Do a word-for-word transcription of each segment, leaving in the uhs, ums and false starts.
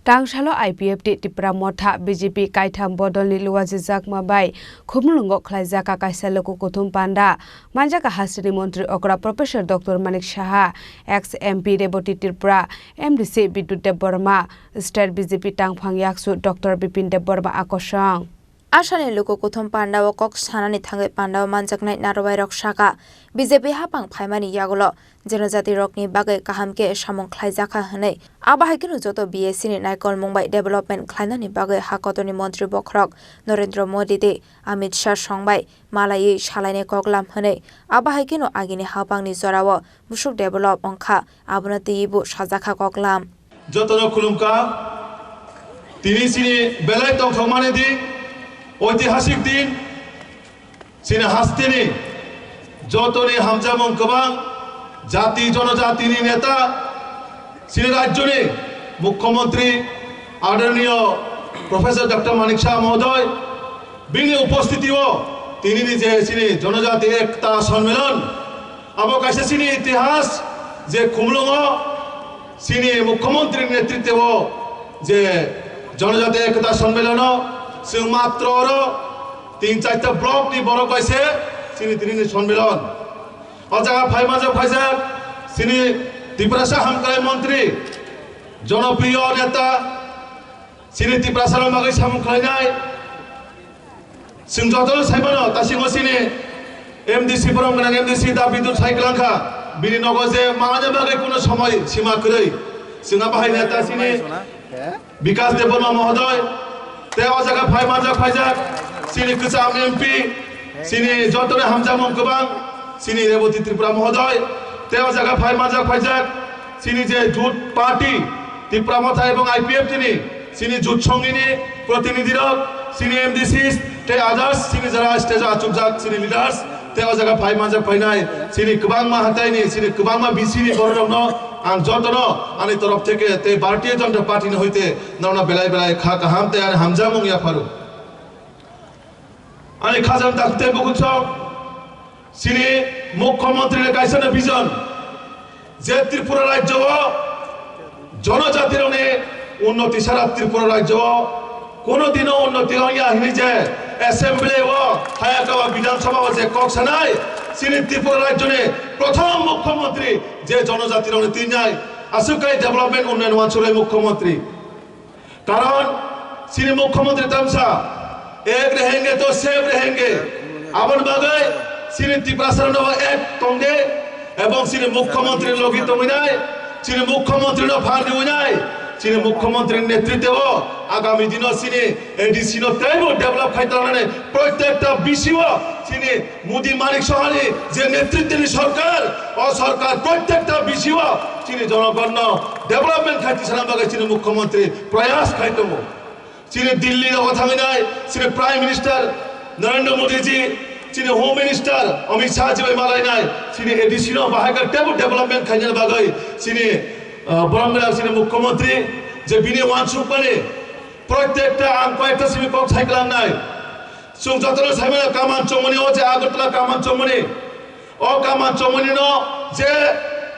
Tangsalo I P F T Tipra Motha B J P kaitham bodolni luajijakma bai Khumulwngo khlaijakha kaisa luku kuthum panda. Manjakha hasteni montri okra Professor Doctor Manik Saha, ex M P Reboti Tripura, M D C Bidyut Debbarma, State B J P tangphang yaksu Doctor Bipin Debbarma akosong. Asani luku kuthum pandao kok sanani thangwi pandao manjaknai narwai rok saka, B J P hapang phaimani yagulo jenojatirokni bagwi kaham khe samung khlaijakha hwnwi. Abo hai kheno joto B S C ni naikolmung bai development khlainani bagwi ha kotorni montri bokhorok Narendra Modi tei Amit Shah songbai malaiwi salainai koklam hwnwi. Abo hai kheno agini hapangni jorao busuk develop wngkha, abono twiwi bo sajakha koklam. Jotono khulumkha. Tini chini belai tongthokmani din, oitihasik din. Chini hasteni jotoni hamjakmung kwbang, jati jonojatini neta, chini rajyoni mukhyamantri Adorniyo Professor Doctor Manik Saha mohodoy, bini upostitio tinini je chini Jonojati Ekta Sonmilon, abo kaisa chini itihas je Khumulwngo chini mukhyamantri netritwo je Jonojati Ekta Sonmilono chwng matro oro tin charta block ni borok bai se chini tinini sonmilon. O jaga phai manjak phaijak chini Tiprasa hamkrai montri, jonopriyo neta, chini Tiprasa rok bagwi samung khlainai. Chwng jotono sai mano, tasingo chini M D C borom gwnang M D C da Bidyut sai kwlangkha. Bini nogo je mane bagwi kuno somoi sima kwrwi. Chwng abo hai neta chini Bikas Debbarma mohodoy, tei o jaga phai manjak phaijak chini kwcham M P, chini jotoni hamjakmung kwbang, chini Reboti Tripura mohodoy, tei o jaga phai manjak phaijak chini je jut party, Tipra Motha ebong I P F T ni chini jut songini protinidhi rok, chini M D Cs, tei others chini jara stage o achukjak chini leaders, tei o jaga phai manjak phainai chini kwbangma hataini, chini kwbangma B C ni bororokno ang jotono ani torof theke tei Bharatiya Janata Party ni hoite norokno belai belai kha kaham tei ani hamjakmung yapharu. Ani khajang takhuk tei bukuchok chini mukhyamantri ni kaisa no vision je Tripura rajyo o jonojatirokni unnoti sara Tripura rajyo o Kuno dino unnoti wngya hini je assembly o hayaka o Bidhan Sabha o je kok sanai, chini Tripura rajyoni prothom mukhyamantri je jonojati rokni twinai aswk kai development unnayon wansuknai mukhyamantri. Karon chini mukhyamantri tamsa ek rehenge to sab rehenge. Aboni bagwi chini Tiprasa rokno ek tongde. Ebong chini mukhyamantri logi tongwinai, chini mukhyamantri no phan riwinai, chini mukhyamantri ni netritwo agami dino chini A D C no teibo develop khai tongnani protekta bisio chini Modi Manik Sahani je netritwni sorkar, o sorkar protekta bisio chini jonogonno development khai tisana bagwi chini mukhyamantri proyas khai tongo. Chini Delhi rogo thangwi nai, chini Prime Minister Narendra Modi ji, chini Home Minister Amit Shah ji bai malai nai, chini A D C no bahai khe teibo development khaina bagwi chini, ah, borok mela chini mukhyamantri je bini wansuk mani protekta ang koyekta simi kok sai klang nai. Chwng jotono sai mano kaman chongmani o je Agartala kaman chongmani. O kaman chongmani no je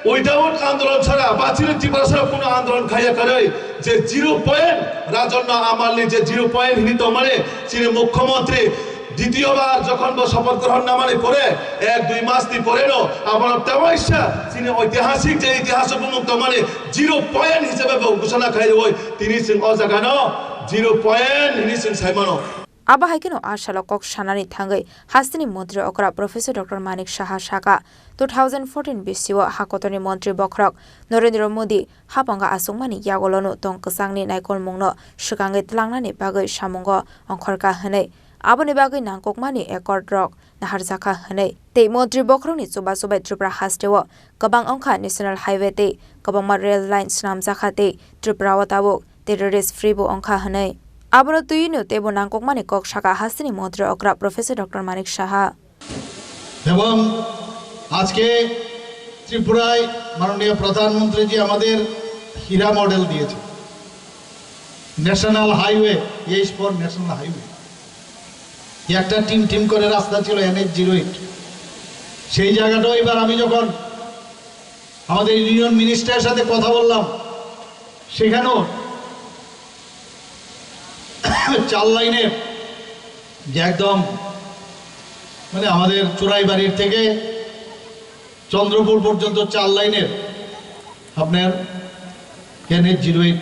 without andolon sara ba chini Tiprasa kuno andolon khaiya karwi je zero point Rajanna Amal ni je zero point hini tongmani chini mukhyamantri ditiyo bar jokhon bo sopoth grohon namani pore ek dui mas ni pore no abono tewaisa chini oitihasik je itihaso bumung tongmani zero point hisabe bo ghosona khai rwi tini chwng o jaga no zero point hini chwng sai mano. Abo hai kheno a salo kok sanani thangwi hasteni montri okra Professor Doctor Manik Saha saka, two thousand fourteen bisio hakotorni montri bokhorok Narendra Modi hapanga achukmani yagulono tong kwchangni naikolmungno swkangwi tlangnani bagwi samungo ongkhorkha hwnwi, aboni bagwi nangkukmani accord rok naharjakha hwnwi tei montri bokhorokni chubachu bai Tripura hasteo kwbang wngkha National Highway tei kwbangma rail line swnamjakha tei Tripura o tabuk terrorist free bo wngkha hwnwi. Abono twiwino teibo nangkukmani kok saka hasteni montri okra Professor Doctor Manik Saha. এবং আজকে ত্রিপুরায় মাননীয় প্রধানমন্ত্রীজি আমাদের হীরা মডেল দিয়েছে, national highway, H for national highway. একটা team team করে রাস্তা ছিল, এনএইচ জিরো এইট। সেই জায়গাটাও এবার আমি যখন আমাদের ইউনিয়ন মিনিস্টারের সাথে কথা বললাম, সেখানেও চার লাইনের, যে একদম মানে আমাদের চোরাইবাড়ির থেকে চন্দ্রপুর পর্যন্ত চার লাইনের আপনার এনএইচ জিরো এইট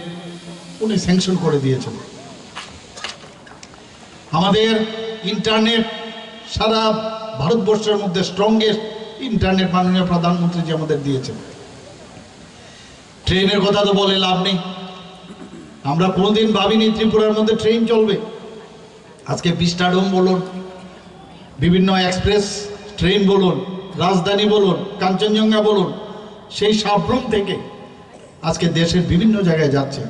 উনি স্যাংশন করে দিয়েছেন। আমাদের ইন্টারনেট, সারা ভারতবর্ষের মধ্যে স্ট্রংগেস্ট ইন্টারনেট মাননীয় প্রধানমন্ত্রীজি আমাদের দিয়েছেন। ট্রেনের কথা তো বলে লাভ নেই, আমরা কোনোদিন ভাবিনি ত্রিপুরার মধ্যে ট্রেন চলবে। আজকে ভিস্টাডোম বলুন, বিভিন্ন এক্সপ্রেস ট্রেন বলুন, রাজধানী বলুন, কাঞ্চনজঙ্ঘা বলুন, সেই সাব্রুম থেকে আজকে দেশের বিভিন্ন জায়গায় যাচ্ছে।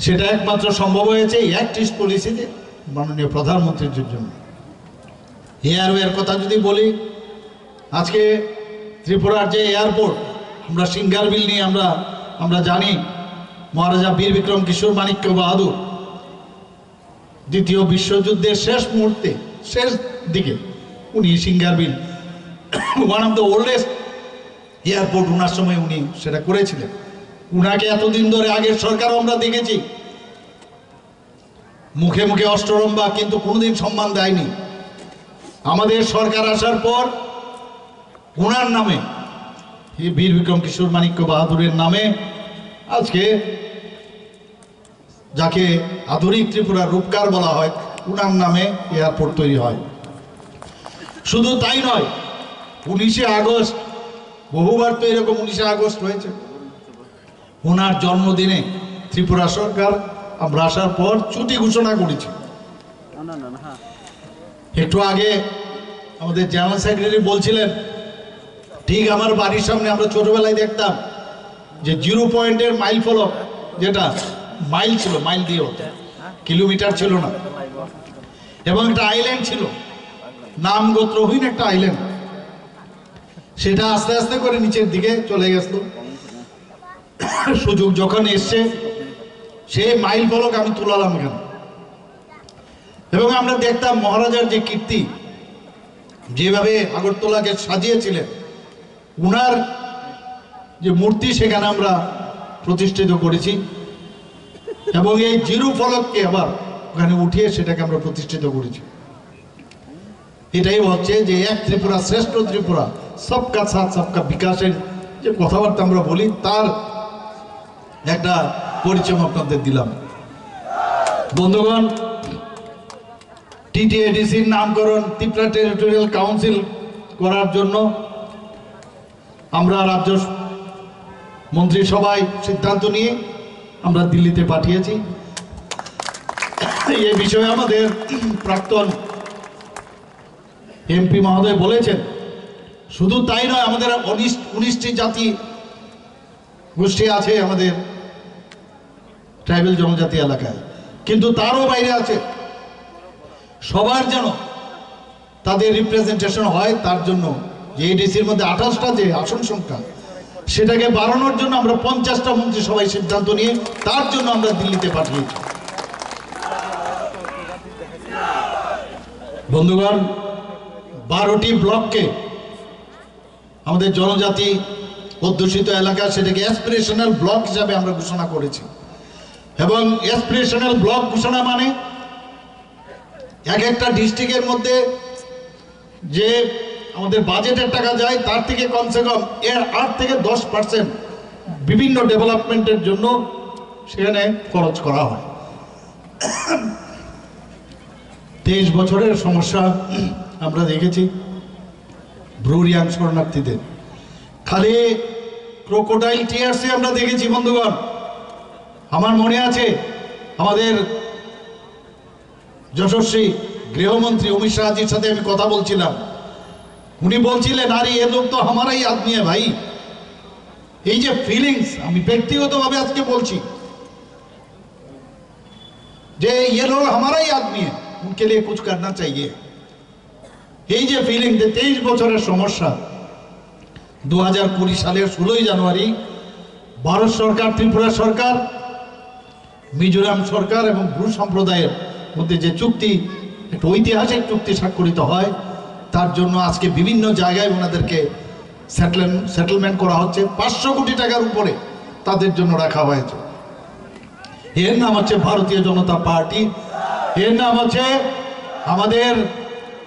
সেটা একমাত্র সম্ভব হয়েছে এই অ্যাক্ট ইস্ট পলিসিতে মাননীয় প্রধানমন্ত্রীর জন্য। এয়ারওয়ের কথা যদি বলি, আজকে ত্রিপুরার যে এয়ারপোর্ট, আমরা সিঙ্গারবিল নিয়ে আমরা আমরা জানি, মহারাজা বীর বিক্রম কিশোর মাণিক্য বাহাদুর দ্বিতীয় বিশ্বযুদ্ধের শেষ মুহূর্তে, শেষ দিকে উনি Singerbhil, one of the oldest airport, ওনার সময় উনি সেটা করেছিলেন। উনাকে এতদিন ধরে আগের সরকারও আমরা দেখেছি মুখে মুখে অষ্টরম্ভা, কিন্তু কোনোদিন সম্মান দেয়নি। আমাদের সরকার আসার পর ওনার নামে, এই বীর বিক্রম কিশোর মাণিক্য বাহাদুরের নামে আজকে যাকে আধুনিক ত্রিপুরার রূপকার বলা হয়, ওনার নামে এয়ারপোর্ট তৈরি হয়। শুধু তাই নয়, উনিশে আগস্ট, বহুবার তো এরকম উনিশে আগস্ট হয়েছে, ওনার জন্মদিনে ত্রিপুরা সরকার আমরা আসার পর ছুটি ঘোষণা করেছি। একটু আগে আমাদের জেনারেল সেক্রেটারি বলছিলেন, ঠিক আমার বাড়ির সামনে আমরা ছোটবেলায় দেখতাম যে জিরো পয়েন্টের মাইল ফলক, যেটা মাইল ছিল, মাইল দিয়ে হতো, কিলোমিটার ছিল না, এবং একটা আইল্যান্ড ছিল, নাম গোত্রহীন একটা আইল্যান্ড। সেটা আস্তে আস্তে করে নিচের দিকে চলে গেছিল। সুযোগ যখন এসছে, সেই মাইল ফলক আমি তুলালাম এখানে। এবং আমরা দেখতাম মহারাজার যে কীর্তি, যেভাবে আগরতলাকে সাজিয়েছিলেন, উনার যে মূর্তি সেখানে আমরা প্রতিষ্ঠিত করেছি, এবং এই জিরো ফলককে আবার ওখানে উঠিয়ে সেটাকে আমরা প্রতিষ্ঠিত করেছি। এটাই হচ্ছে যে এক ত্রিপুরা, শ্রেষ্ঠ ত্রিপুরা, সবকা সাথ সবকা বিকাশের যে কথাবার্তা আমরা বলি, তার একটা পরিচয় আপনাদের দিলাম। বন্ধুগণ, টিটিএডিসির নামকরণ ত্রিপুরা টেরিটোরিয়াল কাউন্সিল করার জন্য আমরা রাজ্য মন্ত্রিসভায় সিদ্ধান্ত নিয়ে আমরা দিল্লিতে পাঠিয়েছি। এই বিষয়ে আমাদের প্রাক্তন এমপি মহোদয় বলেছেন, শুধু তাই নয়, আমাদের উনিশ উনিশটি জাতি গোষ্ঠী আছে আমাদের ট্রাইবাল জনজাতি এলাকায়, কিন্তু তারও বাইরে আছে। সবার যেন তাদের রিপ্রেজেন্টেশন হয়, তার জন্য যে এডিসির মধ্যে আঠাশটা যে আসন সংখ্যা, সেটাকে বাড়ানোর জন্য আমরা পঞ্চাশটা মন্ত্রিসভায় সিদ্ধান্ত নিয়ে তার জন্য আমরা দিল্লিতে পাঠিয়েছি। বন্ধুগণ, বারোটি ব্লককে আমাদের জনজাতি অধ্যুষিত এলাকা, সেটাকে অ্যাসপিরেশনাল ব্লক হিসাবে আমরা ঘোষণা করেছি। এবং অ্যাসপিরেশনাল ব্লক ঘোষণা মানে এক একটা ডিস্ট্রিক্টের মধ্যে যে আমাদের বাজেটের টাকা যায়, তার থেকে কমসে কম এর আট থেকে দশ পার্সেন্ট বিভিন্ন ডেভেলপমেন্টের জন্য সেখানে খরচ করা হয়। তেইশ বছরের সমস্যা আমরা দেখেছি ব্রু রিয়াং শরণার্থীদের। খালি ক্রোকোডাইল টিয়ার্সে আমরা দেখেছি, বন্ধুগণ। আমার মনে আছে, আমাদের যশস্বী গৃহমন্ত্রী অমিত শাহজির সাথে আমি কথা বলছিলাম, উনি বলছিলেন, "আরে, এ লোক তো হামারাই আদমি হ্যায় ভাই।" এই যে ফিলিংস, আমি ব্যক্তিগতভাবে আজকে বলছি যে "ये लोग हमारा ही आदमी है, उनके लिए कुछ करना चाहिए।" এই যে ফিলিং, যে তেইশ বছরের সমস্যা, দু হাজার কুড়ি সালের ষোলোই জানুয়ারি ভারত সরকার, ত্রিপুরা সরকার, মিজোরাম সরকার এবং ব্রু সম্প্রদায়ের মধ্যে যে চুক্তি, একটা ঐতিহাসিক চুক্তি স্বাক্ষরিত হয়, তার জন্য আজকে বিভিন্ন জায়গায় ওনাদেরকে সেটেল সেটেলমেন্ট করা হচ্ছে। পাঁচশো কোটি টাকার উপরে তাদের জন্য রাখা হয়েছে। এর নাম হচ্ছে ভারতীয় জনতা পার্টি, এর নাম হচ্ছে আমাদের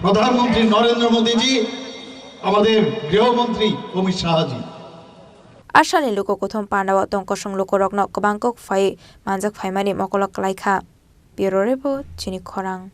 প্রধানমন্ত্রী নরেন্দ্র মোদীজি, আমাদের গৃহমন্ত্রী অমিত Shahji. Ashalni luku kuthum pandao tong kosong lukurokno kwbang kok phai manjak phaimani mokolo kwlaikha. Bureau Report, Chini Khorang.